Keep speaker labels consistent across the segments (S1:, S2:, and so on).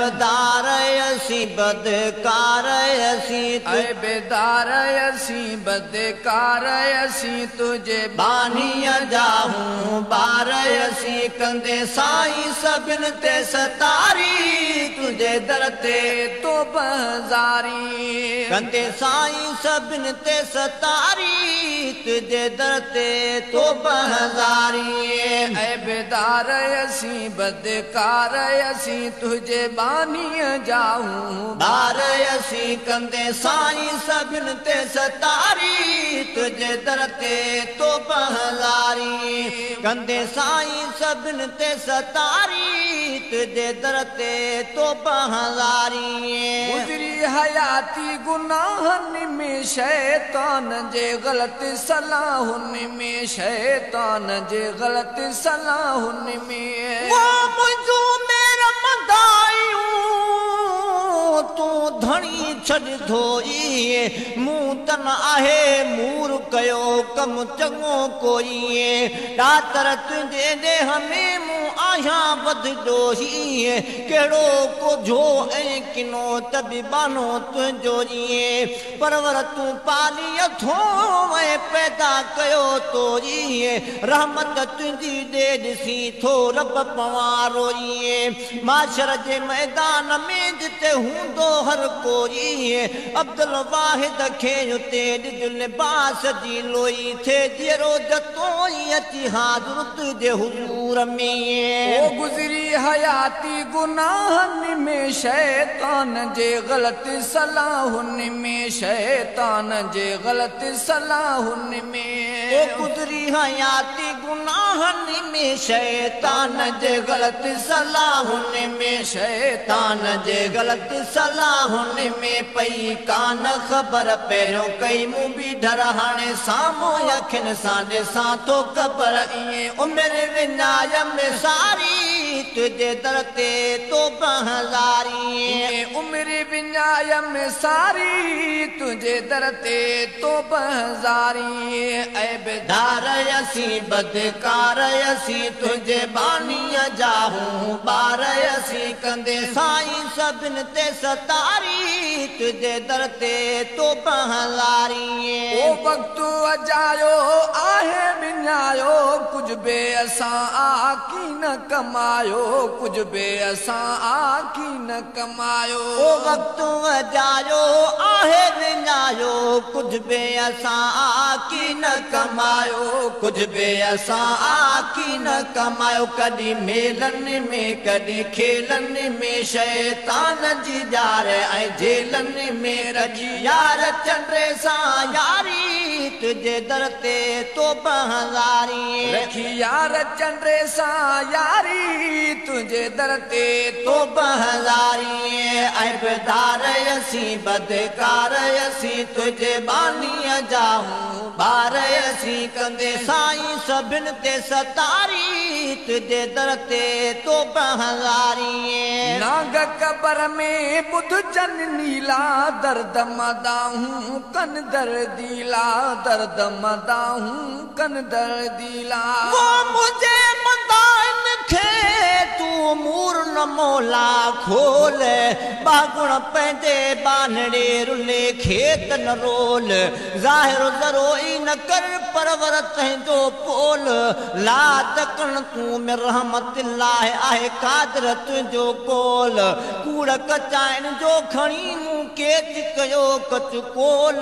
S1: ऐबदार असीं बदकार असीं
S2: ऐबदार असीं बदकार असीं तुंहिंजे
S1: बानीअ जा हूँ ॿार असीं कंदे साईं सभिनि ते सतारी तुंहिंजे दर ते
S2: तोबह ज़ारी
S1: कंदे साईं सभिनि ते सतारी तुंहिंजे दर ते तोबह ज़ारी
S2: ऐबदार असीं बदकार असीं तुंहिंजे बानीअ जा हूँ
S1: ॿार असीं कंदे साईं सभिनि ते सतारी तुंहिंजे दर ते तोबह ज़ारी कंदे साईं सभिनि ते सतारी तुंहिंजे दर ते तोबह ज़ारी
S2: गुज़री हयाती गुनाहनि में शैतान जे ग़लति सलाहुनि में शैतान जे ग़लति सलाहुनि में
S1: वो मुंहिंजो मेरा मंदायूं तूं धणी छॾ धोई मूं तन आहे मूर कयो कमु चङो कोई ॾातर तुंहिंजे ॾेह में मूं आहियां वधि ॾोही कहिड़ो कोझो ऐं किनो त बि बानो तुंहिंजो ईअं परवर तूं पाली अथो ऐं पैदा कयो तोरी रहमत तुंहिंजी ॾे ॾिसी थो रब पवां रोई माशर जे मैदान में जिते हूंदो हर कोई अब्दुल वाहिद खे उते ॾिज लिबास जी लोई थे जीअरो जतो ई अची हाज़िर तुंहिंजे हुज़ूर में
S2: ओ गुज़री हयाती गुनाहनि में शैतान जे ग़लति सलाहुनि में शैतान जे ग़लति सलाहुनि में
S1: ओ गुज़री हयाती गुनाहनि में शैतान जे ग़लति सलाहुनि में शैतान जे ग़लति सलाहुनि में पई कान ख़बर पहिरियों कई मूं बि ढर हाणे साम्हूं अखियुनि सां ॾिसां थो ख़बर ईअं उमिरि विञायम सारी तुंहिंजे दर ते तोबह ज़ारी
S2: उमिरि विञायम सारी तुंहिंजे दर ते तोबह ज़ारी
S1: ऐबदार असीं बदकार असीं तुंहिंजे बानीअ जा हूँ ॿार असीं कंदे साईं सभिनि ते सतारी तुंहिंजे दर ते तोबह ज़ारी
S2: ओ वक़्तु अजायो आहे विञायो कुझु बि असां आकी न कमायो कुझु बि असां आकी न कमायो
S1: ओ वक़्तु अजायो आहे विञायो कुझु बि असां आकी न कमायो कुझु बि असां आकी न कमायो कॾहिं मेलनि में कॾहिं खेलनि में शैतान जी ॼार ऐं जेलनि में रखी यार चंडे सां यारी तुंहिंजे दर ते तोबह ज़ारी
S2: रखी यार चंडे सां यारी तुंहिंजे दर ते
S1: तोबह ज़ारी ऐबदार असीं बदकार असीं तुंहिंजे बानीअ जा हूँ ॿार असीं कंदे साईं सभिनि ते सतारी तुंहिंजे दर ते तोबह ज़ारी
S2: नाग कबर में ॿुधजनि नीला दर्द मदाहूं कन दर्दीला दर्द मदाहूं कन दर्दीला
S1: वो मुंहिंजे मंदाइन खे तूं मूर न मौला खोल बागुण पंहिंजे बानड़े रुले खेत न रोल ज़ाहिर ज़रो ई न कर परवर तुंहिंजो पोल ला तकण तूं में रहमत आहे कादिर तुंहिंजो कोल कूड़ कचाइण जो खणी मूं केच कयो कच कोल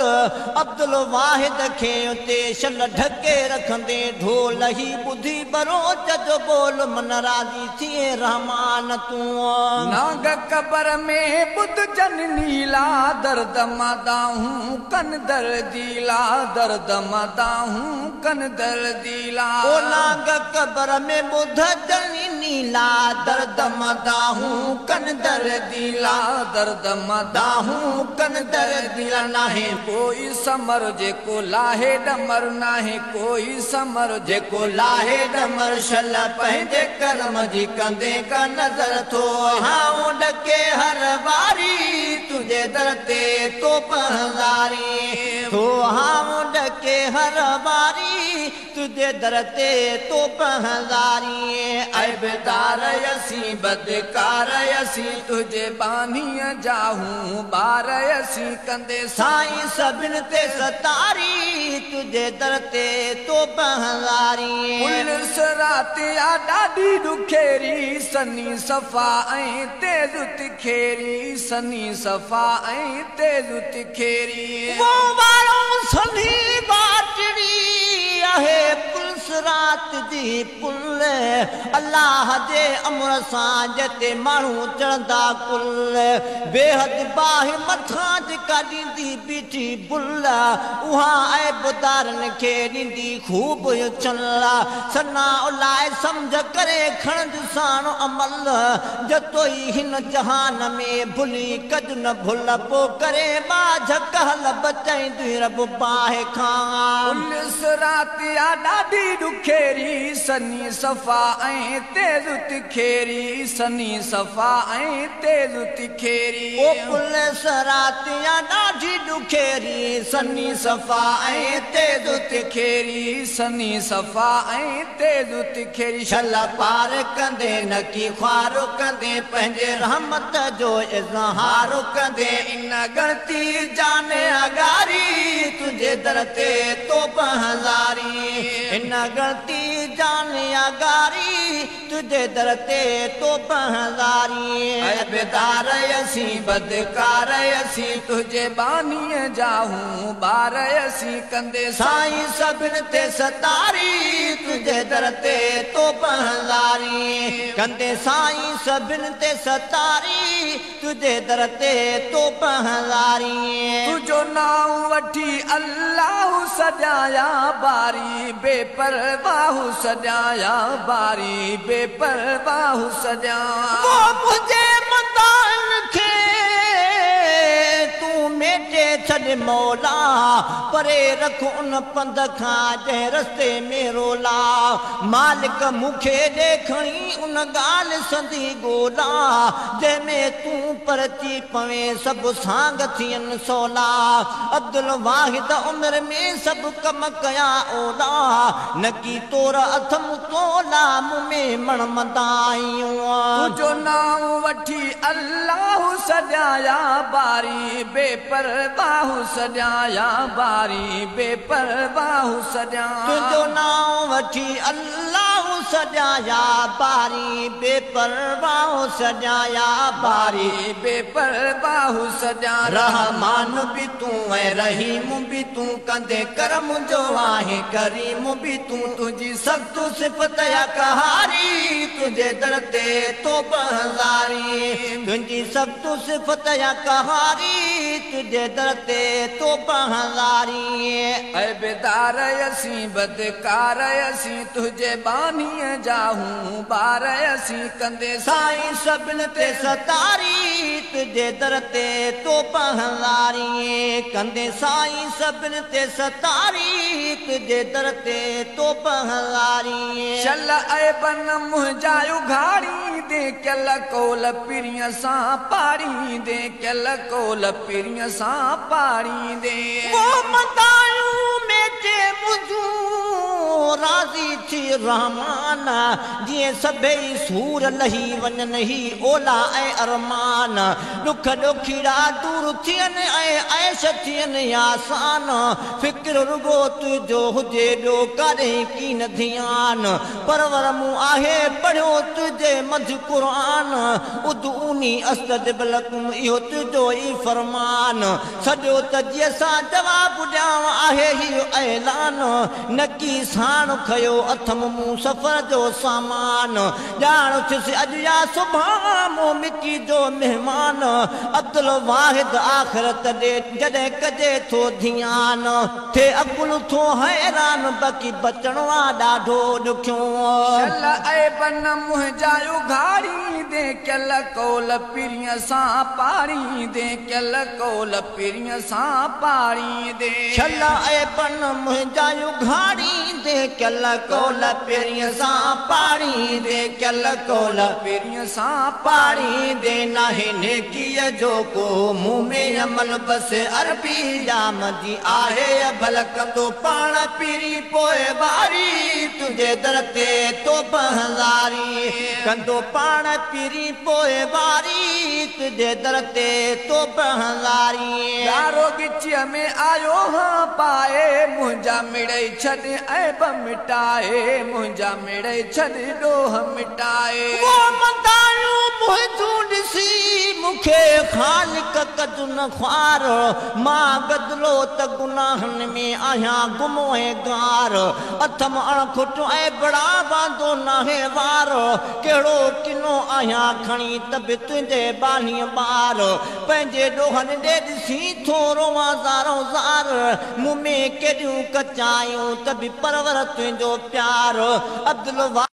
S1: अब्दुल वाहिद खे उते शल ढके रखंदे ढोल ही ॿुधी बरोच जो ॿोल मन राज़ी थिए रहमान तूं
S2: नाग कबर में ॿुधजनि नीला दर्द मदाहूं कन दर्दीला दर्द मदाहूं कन दर्दीला
S1: ओ नाग कबर में ॿुधजनि नीला दर्द मदाहूं कन दर्दीला
S2: दर्द
S1: मदाहूं कन दर्दीला नाहे
S2: कोई समर जेको लाहे डमर नाहे कोई समर
S1: जेको लाहे डमर शल पंहिंजे करम जी कंदे का नज़र थो हाऊं ॾके हर वारी तुंहिंजे दर ते तोबह ज़ारी थो हाऊं ॾके हर वारी तुंहिंजे दर ते तोप हज़ारी।
S2: ऐबदार असीं बदकार असीं तुंहिंजे बानीअ जा हूँ ॿार असीं कंदे
S1: साईं सभिनि ते सतारी तुंहिंजे दर ते तोप हज़ारी।
S2: पुलिस राति आ ॾाढी ॾुखेरी सनी सफ़ा ऐं तेज़ तिखेरी सनी सफ़ा ऐं तेज़ तिखेरी।
S1: वो वारो सनी बाटड़ी आहे पुलिस रात जी पुल अल्लाह जे अमर सां जते माण्हू चढ़ंदा कुल। बेहद बाहि मथां जेका ॾींदी बीठी बुल उहा ऐबदारनि खे ॾींदी ख़ूब उछल। सना लाइ सम्झ करे खणज साण अमल जतोई हिन जहान में भुली कज न भुल पोइ करे बाझ कहल बचाईंदी रब बाहि खां।
S2: पुलिस राति आ ॾाढी ॾुखेरी सनी सफ़ा ऐं तेज़ तिखेरी सनी सफ़ा ऐं तेज़ तिखेरी।
S1: ओ पुलिस राति आ ॾाढी ॾुखेरी सनी सफ़ा ऐं तेज़
S2: तिखेरी सनी सफ़ा ऐं तेज़ तिखेरी।
S1: छल पार कंदे न की ख़्वार कंदे पंहिंजे रहमत जो इज़हार कंदे। इन गिणती जाने अगारी तुंहिंजे दर ते तोप हज़ारी। इन गिणती जाने अगारी तुंहिंजे दर ते तोप हज़ारी।
S2: ऐबदार असीं बदकार असीं तुंहिंजे बानीअ जा हूँ ॿार असीं कंदे
S1: साईं सभिनि ते सतारी तुंहिंजे दर ते तोप हज़ारी। कंदे साईं सभिनि ते सतारी तुंहिंजे दर ते तोप हज़ारी।
S2: तुंहिंजो नांव वठी अल्लाह सॼाया बारी बेपरवाह सॼाया बारी बेपरवाह सॼा।
S1: वो मुंहिंजे मदान खे तूं मेटे छॾ मौला परे रख उन पंध खां जंहिं रस्ते में रोला। मालिक मूंखे ॾे खणी उन ॻाल्हि संदी ॻोला जंहिंमें तूं परची पवे सभु सांग थियनि सवला। अब्दुल वाहिद उमिरि में सभु कम कया ओला न की तोर अथम तोला मूं में मण मंदायूं।
S2: तुंहिंजो नांव वठी अल्लाह सॼाया बारी बेपरवाह सॼाया बारी बेपरवाह सॼा।
S1: तुंहिंजो नांव वठी अल्लाह सॼाया बारी बेपरवाह सॼाया बारी
S2: बेपरवाह सॼा।
S1: रहमान बि तूं ऐं रहीम बि तूं कंदे करम जो आहे करीम बि तूं। तुंहिंजी सख़्त सिफ़त या कहारी तुंहिंजे दर ते तोप हज़ारी। तुंहिंजी सख़्त सिफ़त या कहारी तुंहिंजे दर ते तोप हज़ारी।
S2: ऐबदार असीं बदकार असीं तुंहिंजे बानीअ जा हूँ ॿार असीं कंदे
S1: साईं सभिनि ते सतारी तुंहिंजे दर ते तोप हज़ारी। कंदे साईं सभिनि ते सतारी तुंहिंजे दर ते तोप हज़ारी।
S2: छल ऐबन मुंहिंजा उघाड़ींदे कल कोल पीरीअ सां पाड़ींदे कल कोल पीरीअ सां पाड़ींदे।
S1: वो मदायूं मेटे मुंहिंजूं राज़ी थी रहमान जीअं सभई सूर लही वञनि ही ओला ऐं अरमान। ॾुख ॾोखीड़ा दूर थियनि ऐं ऐश थियनि आसान। फ़िक्र रुगो तुंहिंजो हुजे ॿियो काॾे कीन ध्यान। परवर मूं आहे पढ़ियो तुंहिंजे मंझि क़ुर। उदूनी अस्तजिब लकुम इहो तुंहिंजो ई फरमान। सॼो त जीअं सां जवाबु ॾियां आहे इहो ऐलान। न की साण खयो अथम मूं सफ़र जो सामान। ॼाण थियुसि अॼु या सुभाणे मूं मिकी जो महिमान। अब्दुल वाहिद आख़िरत ॾे जॾहिं कजे थो ध्यान। थिए अकुल थो हैरान बाक़ी बचणो आहे ॾाढो ॾुखियो।
S2: छल ऐबन मुंहिंजा उघाड़ींदे कल कोल पीरीअ सां पाड़ींदे कल कोल पीरीअ सां पाड़ींदे।
S1: छल ऐबन मुंहिंजा उघाड़ींदे कल कोल पीरीअ सां पाड़ींदे कल कोल
S2: पीरीअ सां
S1: पाड़ींदे। नाहे नेकीअ جو ڪو مون ۾ عمل بس عربي ڄام جي آهي ڀل ڪندو پاڻ پيري پوءِ واري تنهنجي در تي توبه زاري ڪندو پاڻ پيري پوءِ واري تنهنجي در تي توبه زاري.
S2: ڳاڙهو ڳچيءَ ۾ آيو هان پائي منهنجا مڙئي ڇڏ عيب مٽائي منهنجا مڙئي ڇڏ ڏوهه مٽائي.
S1: منهنجون ڏسي مون کي خالق ڪج نه خوار مان گدلو ته گناهن ۾ آهيان گم ۽ گار اٿم اڻکٽ ۽ بڙا واندو ناهي وار ڪهڙو ڪنو آهيان کڻي ته به تنهنجي ٻانهيءَ ٻار پنهنجي ڏوهن ڏي ڏسي ٿورو زارو زار مون ۾ ڪيڏيون ڪچايون ته به پرور تنهنجو پيار عبدل.